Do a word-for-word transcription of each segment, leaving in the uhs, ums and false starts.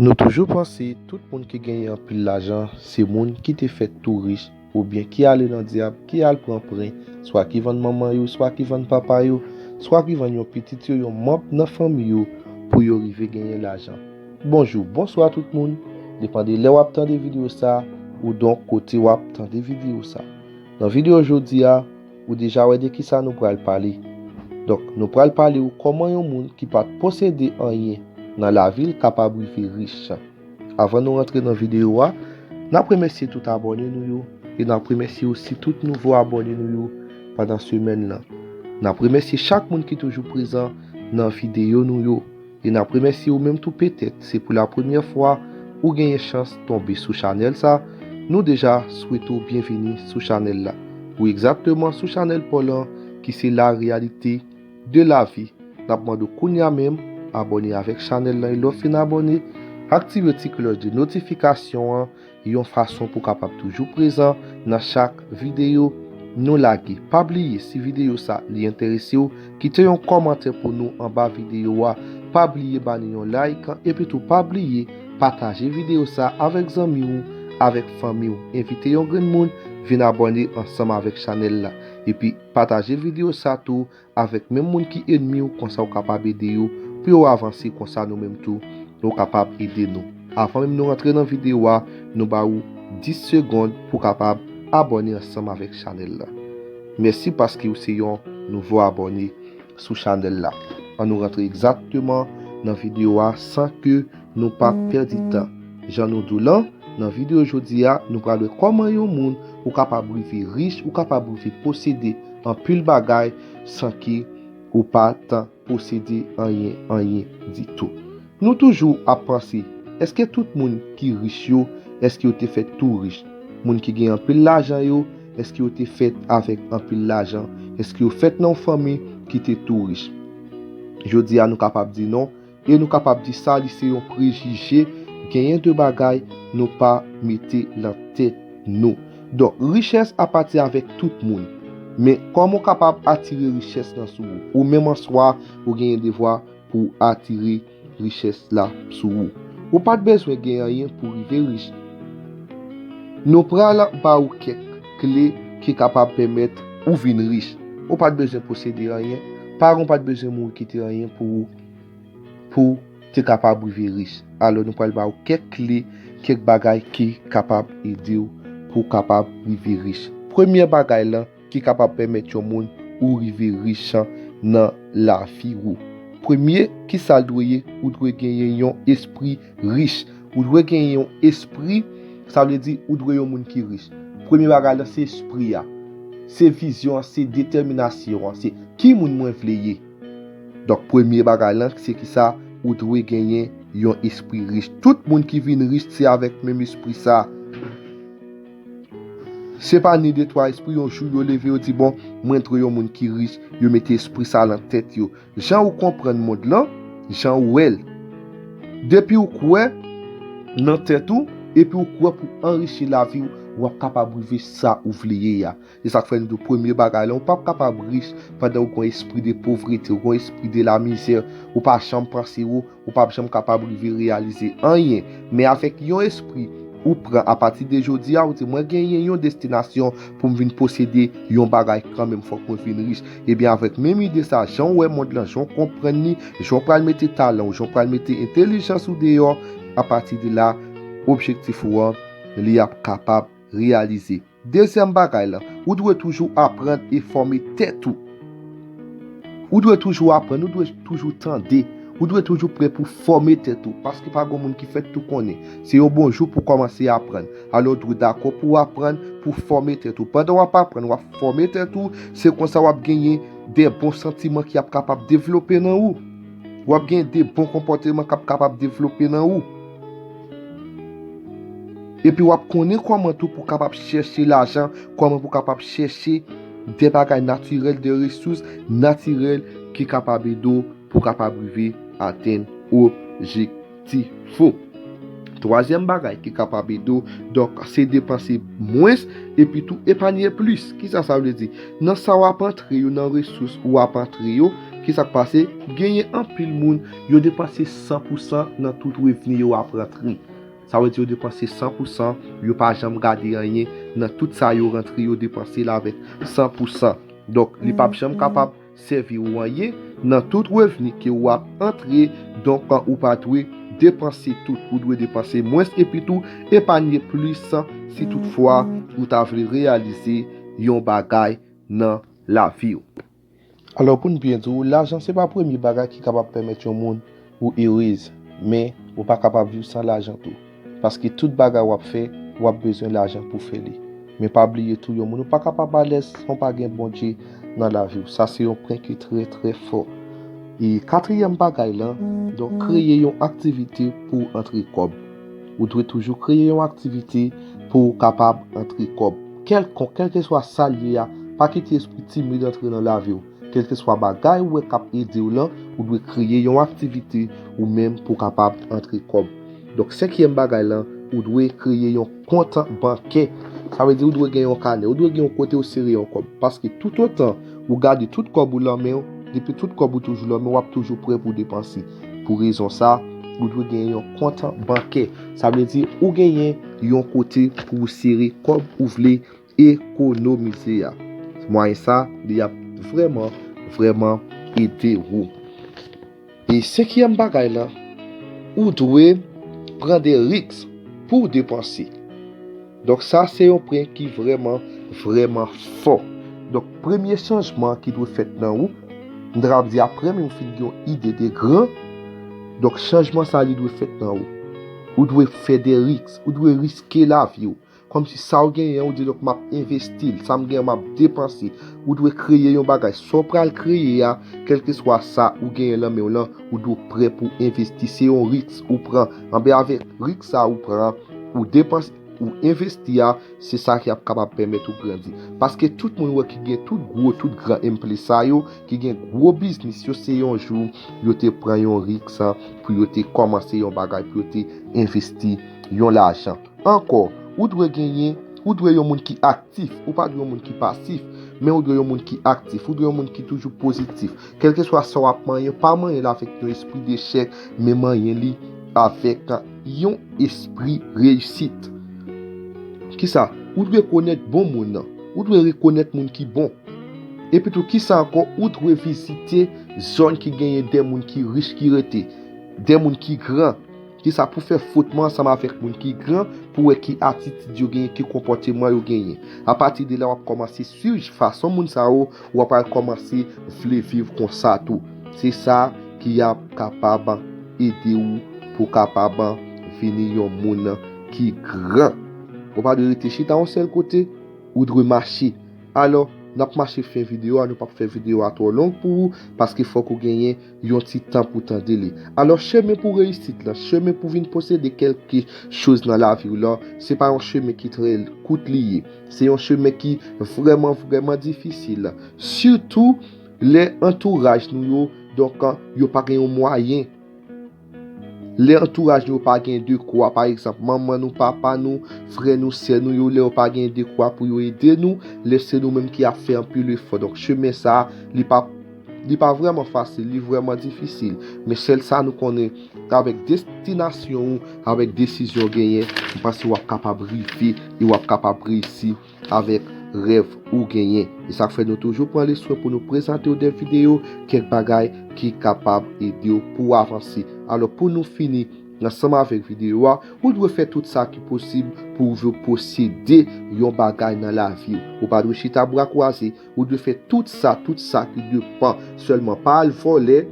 Nou toujou panse tout moun ki genyen anpil lajan se moun ki te fèt tou rich, oubyen ki ale nan dyab, ki al pran pren, swa ki vann manman yo, swa ki vann papa yo, swa ki vann yon pitit yo, yon manm nan fanmi yo, pou yo rive genyen lajan. Bonjou, bonswa tout moun. Depann de lè w ap tande videyo sa, ou donk kote w ap tande videyo sa. Nan videyo jodi a, ou deja wè de kisa nou pral pale. Donk, nou pral pale ou kòman yon moun ki pa t posede anyen nan lavi l kapab rive rich. Avan nou rantre nan videyo a, n ap remèsye tout abòne nou yo e n ap remèsye osi tout nouvo abòne nou yo pandan semèn nan. N ap remèsye chak moun ki toujou prezan nan videyo nou yo. E n ap remèsye ou menm tou, petèt se pou la premyè fwa ou genyen chans tonbe sou chanèl sa, nou deja swete w byenvini sou chanèl la. Ou egzakteman sou chanèl pa w lan ki se la réalité de la vie. N ap mande w kounye a menm, abòne avèk chanèl lan e lè w fin abòne, aktive ti klòch de notifikasyon an yon fason pou w kapab toujou prezan nan chak videyo nou lage. Pa bliye, si videyo sa li enterese w, kite yon kòmantè pou nou anba videyo a. Pa bliye ba nou yon like, epi tou pa bliye pataje videyo sa avèk zanmi w, avèk fanmi w. Envite yon grenn moun vin abòne ansanm avèk chanèl la. Epi pataje videyo sa tou avèk menm moun ki enmi w, konsa w kapab ede yo pou yo avanse, konsa nou menm tou nou kapab ede nou. Avan menm nou rantre nan videyo a, nou ba ou dis segonn pou w kapab abòne ansanm avèk chanèl la. Mèsi paske w se yon nouvo abòne sou chanèl la. Ann nou rantre egzakteman nan videyo a san ke nou pa pèdi tan. Jan nou di w lan, nan videyo jodi a, nou pral wè kòman yon moun ou kapab rive rich, ou kapab rive posede anpil bagay san ke ou pa t posede anyen, anyen ditou. Nou toujou ap panse, èske tout moun ki rich yo, èske yo te fèt tou rich? Moun ki gen anpil lajan yo, èske yo te fèt avèk anpil lajan? Èske yo fèt nan yon fanmi ki te tou rich? Jodi a, nou kapab di non, e nou kapab di sa, li se yon prejije, genyen de bagay nou pa mete nan tèt nou. Donk, richès apati avèk tout moun. Men, kòman w kapab atire richès lan sou ou? Ou menm an swa, ou genyen devwa pou w atire richès la sou ou. Ou pa t bezwen gen anyen pou w rive rich. Nou pral ba ou kèk kle ki kapab pèmèt ou vin rich. Ou pa t bezwen posede anyen. Paran w pa t bezwen mouri kite anyen pou ou, pou w te kapab rive rich. Alò, nou pral ba ou kèk kle, kèk bagay ki kapab ede w pou w kapab rive rich. Premye bagay lan ki kapab pèmèt yon moun ou rive rich nan lavi ou. Premye, kisa l dwe ye? Ou dwe genyen yon espri rich. Ou dwe genyen yon espri, sa vle di ou dwe yon moun ki rich. Premye bagay lan se espri a. Se vizyon an, se detèminasyon an, se ki moun mwen vle ye. Donk, premye bagay lan, se kisa? Ou dwe genyen yon espri rich. Tout moun ki vin rich, se avèk menm espri sa. Se pa ni de twa espri, yon jou yo leve, yo di, "Bon, mwen dwe yon moun ki rich," yo mete espri sa lan tèt yo. Jan ou konprann mond lan, jan ou wè l. Depi ou kwè nan tèt ou, epi ou kwè pou anrichi lavi w, w ap kapab rive sa ou vle ye a. Se sa k fè n di w premye bagay lan, ou p ap kapab rich pandan ou gen yon espri de povrete, ou gen yon espri de lamizè, ou pa janm panse wo, ou p ap janm kapab rive reyalize anyen. Men avèk yon espri ou pran apati de jodi a, ou di, "Mwen genyen yon destinasyon pou m vin posede yon bagay kanmenm, fòk mwen vin rich." Ebyen, avèk menm ide sa, jan w wè mond lan, jan w konprann li, jan w pral mete talan w, jan w pral mete entèlijans ou deyò, apati de la, objektif ou an, li ap kapab reyalize. Dezyèm bagay lan, ou dwe toujou aprann e fòme tèt ou. Ou dwe toujou aprann, ou dwe toujou tande, ou dwe toujou prè pou fòme tèt ou, paske pa gen moun ki fèt tou konnen. Se yon bon jou pou kòmanse aprann. Alò, ou dwe dakò pou w aprann, pou fòme tèt ou. Pandan w ap aprann, w ap fòme tèt ou, se konsa w ap genyen de bon santiman ki ap kapab devlope nan ou. W ap genyen de bon konpòteman k ap kapab devlope nan ou. Epi w ap konnen kòman tou pou w kapab chèche lajan, kòman pou w kapab chèche de bagay natirèl, de resous natirèl ki kapab ede w pou w kapab rive atenn objektif ou. Twazyèm bagay ki kapab ede w, donk, se depanse mwens epi tou epanye plis. Kisa sa vle di? Nan sa w ap antre yo, nan resous ou ap antre yo, kisa k pase? Genyen anpil moun, yo depanse san pou san nan tout revni yo ap rantre. Sa vle di yo depanse san pou san, yo pa janm gade anyen nan tout sa yo rantre, yo depanse l avèk san pou san. Donk, li p ap janm kapab sèvi ou anyen nan tout revni ke w ap antre. Donk, ou pa dwe depanse tout. Ou dwe depanse mwens epi tou epanye plis si toutfwa ou ta vle reyalize yon bagay nan lavi w. Alò, pou n byen di w, lajan se pa premye bagay ki kapab pèmèt yon moun ou erez, men ou pa kapab viv san lajan tou. Paske tout bagay w ap fè, w ap bezwen lajan pou fè li. Men pa bliye tou, yon moun ou pa kapab alèz san w pa gen Bondye nan lavi w. Sa se yon pwen ki trè, trè fò. E katriyèm bagay lan, donk, kreye yon aktivite pou w antre kòb. Ou dwe toujou kreye yon aktivite pou w kapab antre kòb. Kèlkonk, kèlkeswa sa l ye a, pa kite espri timid antre nan lavi w. Kèlkeswa bagay ou wè k ap ede w lan, ou dwe kreye yon aktivite ou menm pou w kapab antre kòb. Donk, senkyèm bagay lan, ou dwe kreye yon kont bankè. Sa vle di ou dwe gen yon kanè, ou dwe gen yon kote ou sere yon kòb. Paske toutotan ou gade tout kòb ou lan men w, depi tout kòb ou toujou lan men w, w ap toujou prè pou depanse. Pou rezon sa, ou dwe gen yon kont bankè. Sa vle di ou genyen yon kote pou w sere kòb ou vle ekonomize a. Mwayen sa, li ap vrèman, vrèman ede w. E senkyèm bagay lan, ou dwe pran de risk pou w depanse. Donk, sa se yon pwen ki vrèman, vrèman fò. Donk, premye chanjman ki dwe fèt nan ou, m ta ap di apre menm ou fin gen yon ide de gran, donk, chanjman sa li dwe fèt nan ou. Ou dwe fè de risk, ou dwe riske lavi w. Kòmsi sa w genyen, ou di, donk, m ap envesti l, sa m genyen, m ap depanse. Ou dwe kreye yon bagay. Sa w pral kreye a, kèlkeswa sa ou genyen lan men w lan, ou dwe prè pou envesti. Se yon risk ou pran. Anben, avèk risk sa ou pran an, ou depanse, ou envesti a, se sa ki ap kapab pèmèt ou grandi. Paske tout moun wè ki gen tout gwo, tout gran emplesa yo, ki gen gwo biznis yo, se yon jou yo te pran yon risk pou yo te kòmanse yon bagay, pou yo te envesti yon lajan. Ankò, ou dwe genyen, ou dwe yon moun ki aktif, ou pa dwe yon moun ki pasif, men ou dwe yon moun ki aktif, ou dwe yon moun ki toujou pozitif. Kèlkeswa sa w ap manyen, pa manyen l avèk yon espri dechèk, men manyen li avèk yon espri reyisit. Kisa? Ou dwe konèt bon moun nan, ou dwe rekonèt moun ki bon. Epitou, kisa ankò? Ou dwe vizite zòn ki genyen de moun ki rich ki rete, de moun ki gran. Kisa? Pou fè fwotman ansanm avèk moun ki gran, pou wè ki atitid yo genyen, ki konpòteman yo genyen. Apati de la, w ap kòmanse swiv fason moun sa yo, w ap al kòmanse vle viv konsa tou. Se sa ki ap kapab ede w pou w kapab vini yon moun ki gran. Ou pa dwe rete chita yon sèl kote, ou dwe mache. Alò, n ap mache fen videyo a, nou p ap fè videyo a twò long pou ou, paske fòk ou genyen yon ti tan pou tande li. Alò, chemen pou reyisit lan, chemen pou vin posede kèlke choz nan lavi w lan, se pa yon chemen ki trè kout li ye. Se yon chemen ki vrèman, vrèman difisil. Sitou lè antouraj nou yo, donk, yo pa gen yon mwayen. Lè antouraj nou yo pa gen dekwa, pa egzanp, manman nou, papa nou, frè nou, sè nou yo, lè yo pa gen dekwa pou yo ede nou, lè se nou menm ki ap fè anpil efò. Donk, chemen sa a, li pa, li pa vrèman fasil, li vrèman difisil. Men sèl sa nou konnen, avèk destinasyon ou, avèk desizyon w genyen, m panse w ap kapab rive e w ap kapab reyisi avèk rèv ou genyen. E sa k fè nou toujou pran le swen pou nou prezante w de videyo, kèk bagay ki kapab ede w pou w avanse. Alò, pou nou fini ansanm avèk videyo a, ou dwe fè tout sa ki posib pou w posede yon bagay nan lavi w. Ou pa dwe chita bra kwaze, ou dwe fè tout sa, tout sa ki depann sèlman. Pa al vòlè,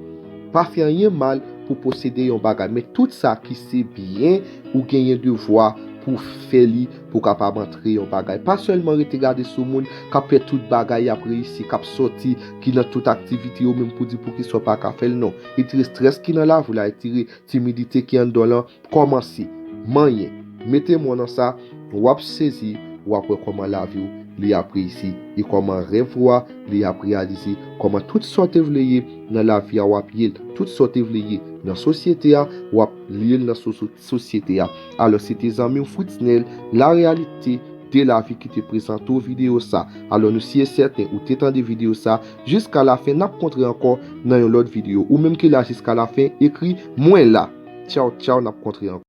pa fè anyen mal pou posede yon bagay. Men tout sa ki se byen ou genyen devwa pou fè li, pou kapab antre yon bagay. Pa sèlman rete gade sou moun k ap fè tout bagay, y ap reyisi, k ap sòti, ki nan tout aktivite yo, menm pou di poukisa w pa ka fè l, non. Retire estrès ki nan lavi w la, retire timidite ki anndan w lan, kòmanse, manyen, mete men w nan sa, w ap sezi, w ap wè kòman lavi w li ap reyisi. E kòman rèv ou a, li ap reyalize. Kòman tout sa w te vle ye nan lavi a, w ap ye l. Tout sa w te vle ye nan sosyete a, w ap ye l nan sosyete a. Alò, se te zanmi w Fritznel, la réalité de la vie, ki te prezante w videyo sa. Alò, nou si e sèten ou te tande videyo sa jiska lafen. N ap kontre ankò nan yon lòt videyo. Ou menm ki la jiska lafen, ekri mwen la. Tchaw, tchaw, n ap kontre ankò.